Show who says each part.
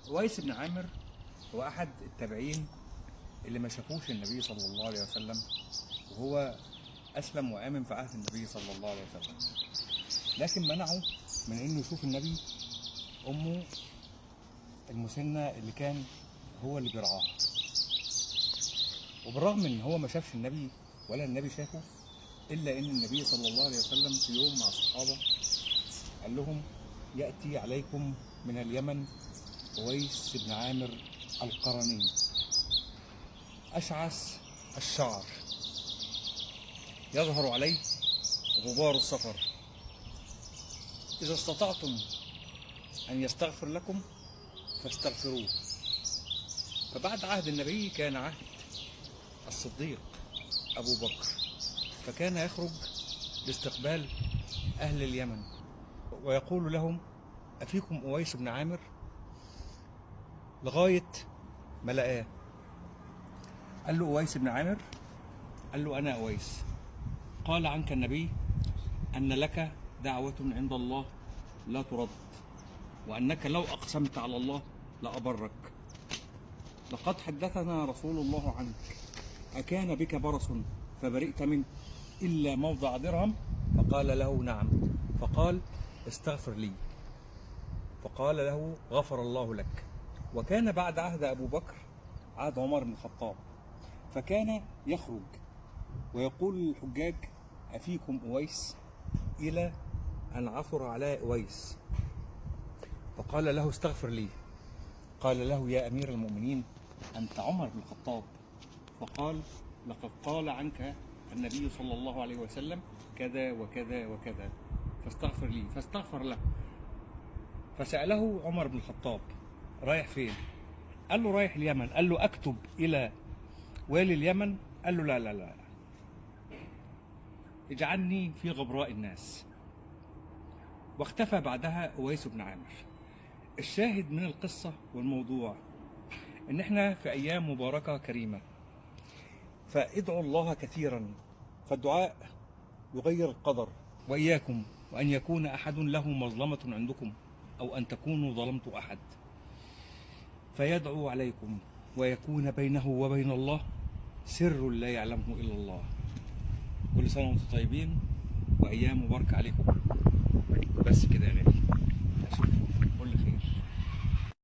Speaker 1: أويس بن عامر هو أحد التابعين اللي ما شافوش النبي صلى الله عليه وسلم، وهو أسلم وآمن في عهد النبي صلى الله عليه وسلم، لكن منعه من إنه يشوف النبي أمه المسنة اللي كان هو اللي بيرعاها. وبالرغم إن هو ما شافش النبي ولا النبي شافه، إلا إن النبي صلى الله عليه وسلم في يوم مع الصحابة قال لهم: يأتي عليكم من اليمن أويس بن عامر القرني، أشعث الشعر، يظهر عليه غبار السفر، إذا استطعتم أن يستغفر لكم فاستغفروه. فبعد عهد النبي كان عهد الصديق أبو بكر، فكان يخرج لاستقبال أهل اليمن ويقول لهم: أفيكم أويس بن عامر؟ لغاية ما لقاه. قال له: أويس بن عامر؟ قال له: أنا أويس. قال عنك النبي أن لك دعوة عند الله لا ترد، وأنك لو أقسمت على الله لأبرك. لقد حدثنا رسول الله عنك، أكان بك برص فبرئت منه إلا موضع درهم؟ فقال له: نعم. فقال: استغفر لي. فقال له: غفر الله لك. وكان بعد عهد أبو بكر عهد عمر بن الخطاب، فكان يخرج ويقول للحجاج: أفيكم أويس؟ إلى أن عثر على أويس، فقال له: استغفر لي. قال له: يا أمير المؤمنين، أنت عمر بن الخطاب. فقال: لقد قال عنك النبي صلى الله عليه وسلم كذا وكذا وكذا، فاستغفر لي. فاستغفر له. فسأله عمر بن الخطاب: رايح فين؟ قال له: رايح اليمن. قال له: أكتب إلى والي اليمن؟ قال له: لا لا لا، اجعلني في غبراء الناس. واختفى بعدها أويس بن عامر. الشاهد من القصة والموضوع إن احنا في أيام مباركة كريمة، فادعوا الله كثيرا، فالدعاء يغير القدر. وإياكم وأن يكون أحد له مظلمة عندكم، أو أن تكونوا ظلمتوا أحد، فيدعو عليكم ويكون بينه وبين الله سر لا يعلمه إلا الله. كل سنة وأنتم طيبين، وأيام مباركة عليكم. بس كده يا غالي. أشوفكم.